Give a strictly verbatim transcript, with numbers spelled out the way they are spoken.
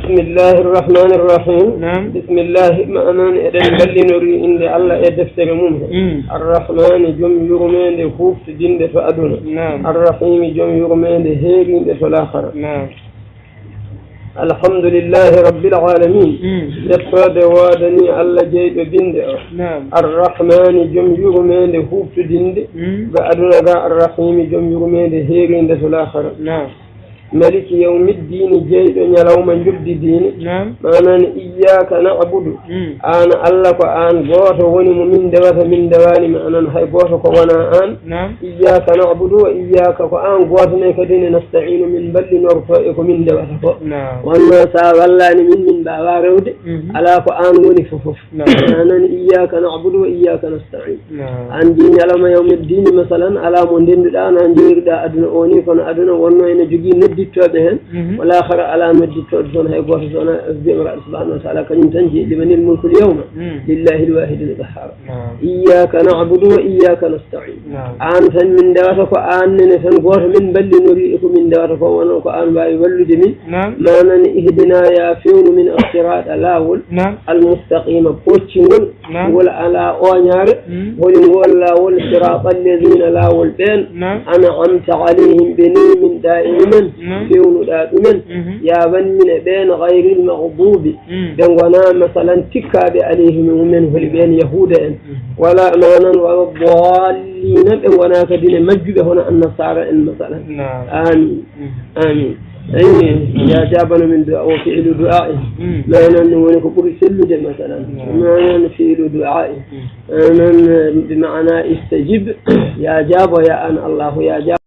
Bismillahi rahmani rahim. Naam. Bismillahi, maanaan eɗen mballinorii innde Allah e deftere mum. Mm. Arrahmani, jom yurmeende huuftodinde to aduna. Naam. Arrahimi, jom yurmeende heeriinde to laakara. Naam. Alhamdulillahi rabbil alamin. Mm. Yettoode woodanii Allah jeyɗo binde o. Naam. Arrahmani, jom yurmeende huuftodinde. Mm. Ga aduna ga, arrahimi, jom yurmeende heeriinde to laakara. Naam. Maliki yawmiddini, jeyɗo ñalawma njoɓdi diine. Naam. Maanaan, iyyaka na'budu. Mm. Aan Allah, ko aan gooto woni mo min ndewata, min ndewaani maanaan hay gooto ko wonaa aan. Naam. Iyyaka na'budu wa iyyaka, ko aan gooto ne kadi ne nasta'inu, min mballinorto e ko min ndewata ko. Naam. Wonno sa wallaani min, min mbaawaa rewde, mhm, alaa ko aan woni fof fof. Naam. Maanaan, iyyaka na'budu wa iyyaka nasta'in. Naam. Anndi ñalawma yawmiddini, masalan, alaa mo ndennduɗaa, na njeyruɗaa aduna o ni, kono aduna wonno ene jogii noddittooɓe heen. Mhm. Wala hara alaa noddittooɗo toon, hay gooto toon, jomiraɗo subhanahu wa taala, kañum tan jeyi, limanil mulkul yawma, mm, lillahi lwahidil qahhar. Naam. Iyyaka na'budu wa iyyaka nasta'in. Naam. Aan tan min ndewata, ko aan nene tan gooto min mballinorii e ko min ndewata ko, wonno ko aan waawi wallude min. Naam. Maanaan, ihdina, ya fewnu min assirata, laawol, naam, almustaqima, poccingol, naam, ngol alaa ooñaare. Mm. Holi ngol laawol? Sirata alladina, laawol ɓeen, naam, an'amta alayhim, ɓe neeminɗaa e mumen, naam, fewnuɗaa ɗumen. Mhm. Ya wanmine ɓeen, gayril maghdubi, mm, ɓe ngonaa, masalan, tikkaaɓe, alayhim, e mumen, holi ɓeen Yahuuda en. Mhm. Wala, maanaan, wala dallina, ɓe ngonaa kadi ne majjuɓe hono annasaara en, masalan. Naam. Amin. Mm. Amin. Ayi, ya jaabano min du'a, o fi'lu du'a'i. Mm. Maanaan, ɗum woni ko ɓuri sellude, masalan. Naam. Maanaan, fi'lu du'a'i. Mm. Maanaan, bi maana istajib, ya jaabo, ya aan Allahu, ya jaabo.